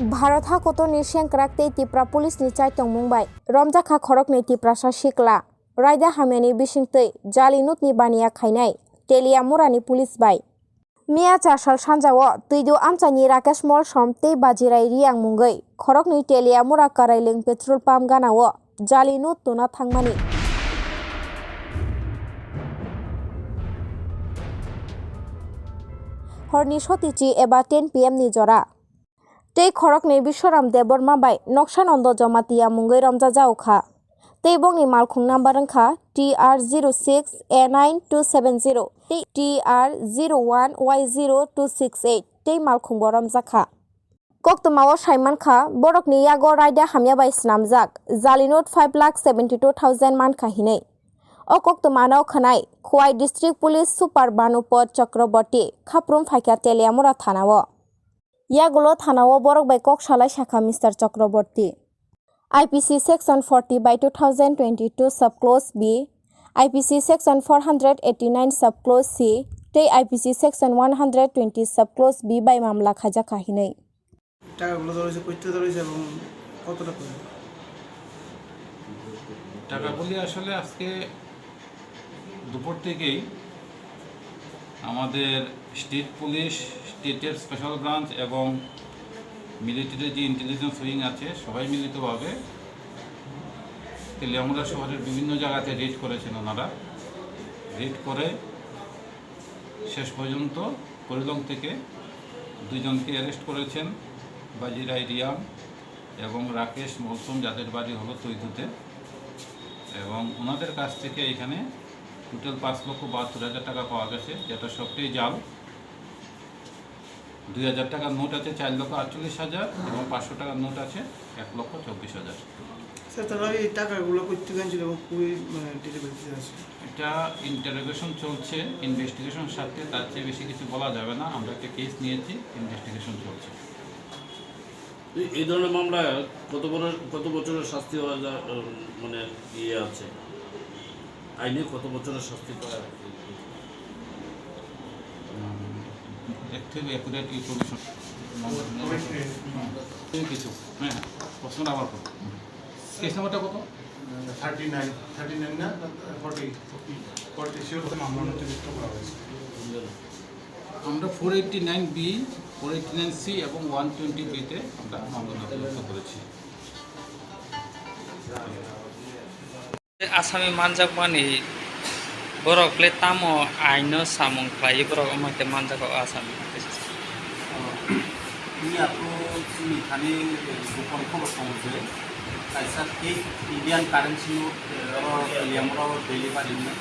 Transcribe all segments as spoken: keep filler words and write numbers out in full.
Bharat hakotorni sengkrak tei Tipra Police ni chaitongmung bai romjakha khoroknwi Tiprasa sikla. Raida hamyani bisingtwi jali note ni baniya khainai Teliamura ni police bai. Miya char sal sanjao Twidu amchaini Rakesh Molsom tei Bajirai Riang mungwi khoroknwi Teliamura Karaileng petrol pump ganao jali note tuna thangmani. Horni sotichi eba ten P M ni jora. Tei khoroknwi Biswaram Debbarma bai Noksa Nondo Jamatia mungwi romjajao kha. Tei bongni malkhung number wngkha T R zero six A nine two seven zero tei T R zero one Y zero two six eight tei malkhungbo romjakha. Koktwmao saimankha, borokni yago raida hamya bai swnamjak jali note five lakh seventy two thousand mankha hinwi. O koktwmano khwnai Khowai District Police Super Banupad Chakraborty khaprum phaikha Teliamura thanao. Yagulo thanao borok bai kok salai sakha Mister Chakraborty. I P C section forty by two thousand twenty-two sub clause B, I P C section four hundred eighty-nine sub clause C tei I P C section one hundred twenty sub clause B bai mamla khaijakha hinwi. টাকাগুলো ধরেছে, করতে ধরেছে এবং কতটা করে? টাকাগুলি আসলে আজকে দুপুর থেকেই আমাদের স্টেট পুলিশ, স্টেটের স্পেশাল ব্রাঞ্চ এবং মিলিটারির যে ইন্টেলিজেন্স উইং আছে, সবাই মিলিতভাবে তেলিয়ামুড়া শহরের বিভিন্ন জায়গাতে রেড করেছেন ওনারা। রেড করে শেষ পর্যন্ত করিলং থেকে দুইজনকে অ্যারেস্ট করেছেন, বাজিরাই রিয়াং এবং রাকেশ মলসম, যাদের বাড়ি হলো তৈদুতে। এবং ওনাদের কাছ থেকে এখানে টোটাল পাঁচ লক্ষ বাহাত্তর হাজার টাকা পাওয়া গেছে, যেটা সবটাই জাল। দুই হাজার টাকার নোট আছে চার লক্ষ আটচল্লিশ হাজার এবং পাঁচশো টাকার নোট আছে এক লক্ষ চব্বিশ হাজার। স্যার, তারা এই টাকাগুলো কোথেকে আনছিল এবং কই, মানে, ডেলিভারি দিতে আসছিল? এটা ইন্টারোগেশন চলছে, ইনভেস্টিগেশনের সাথে তার চেয়ে বেশি কিছু বলা যাবে না। আমরা একটা কেস নিয়েছি, ইনভেস্টিগেশন চলছে। এই, এই ধরনের মামলায় কত বড়, কত বছরের শাস্তি হওয়া যায়, উম, মানে, ইয়ে আছে? আইনে কত বছরের শাস্তি পায়? উম, এর থেকে অ্যাকুরেট ইনফরমেশন। কিছু, হ্যাঁ, প্রশ্নটা আবার করো। কেস নাম্বারটা কত? থার্টি নাইন, থার্টি নাইন না, ফর্টি, ফর্টি, শিওর তো মামলা নথিভুক্ত করা হয়েছে। আমরা four eighty nine B, four eighty nine C এবং ওয়ান টোয়েন্টি বিতে আমরা মামলা নথিভুক্ত করেছি। Asami manjakmani borok le tamo aino samung khlaiwi borok omo khe manjago asami. Miya to chini thani gopon khobor tongo je kaisa fake Indian currency note, eh, oro Teliamura o delivery hwnwi.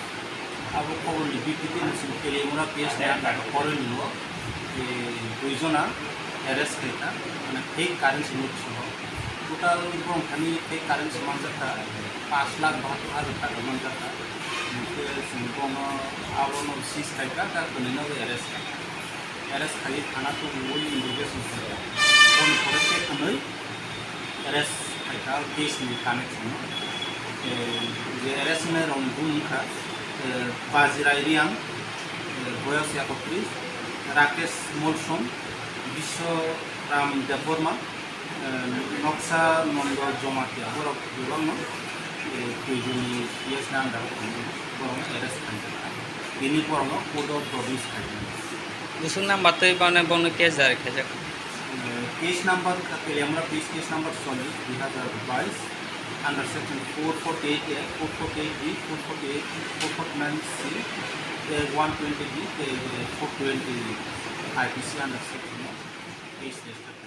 Abo khobor ni bitti twi chwng Teliamura P S ni under o poroi nw o, eh, dui jona arrest khaikha, mane fake currency note soho. Total borok thani fake currency manjakha paanch lakh bahattor hajar taka manjakha. Hwnkhe chwng bono abono seize khaikha, ta kwnwi no arrest khaikha. Arrest khaiwi thana tubui interrogation khaikha. Boni pore khe kwnwi arrest khaikha case ni connection o. Eh, je arrest wngnai rokni bung wngkha, eh, Bajirai Riang, eh, boyos ekotris, Rakesh Molsom, Biswaram Debbarma, eh, Noksa Nondo Jomatia, borok bebakno, eh, twijlangni P S ni under o thangwi borokno arrest khaijak. Bini borokno court o produce khaijak. Bwswk number twi bane bono case jari khaijak. Eh, case number kha Teliamura police case number chollish, dui hazar bais, under section four forty-eight A, four forty-eight B, four forty-eight, four forty-nine C, eh, one twenty B, eh, four twenty I P C under section o case register.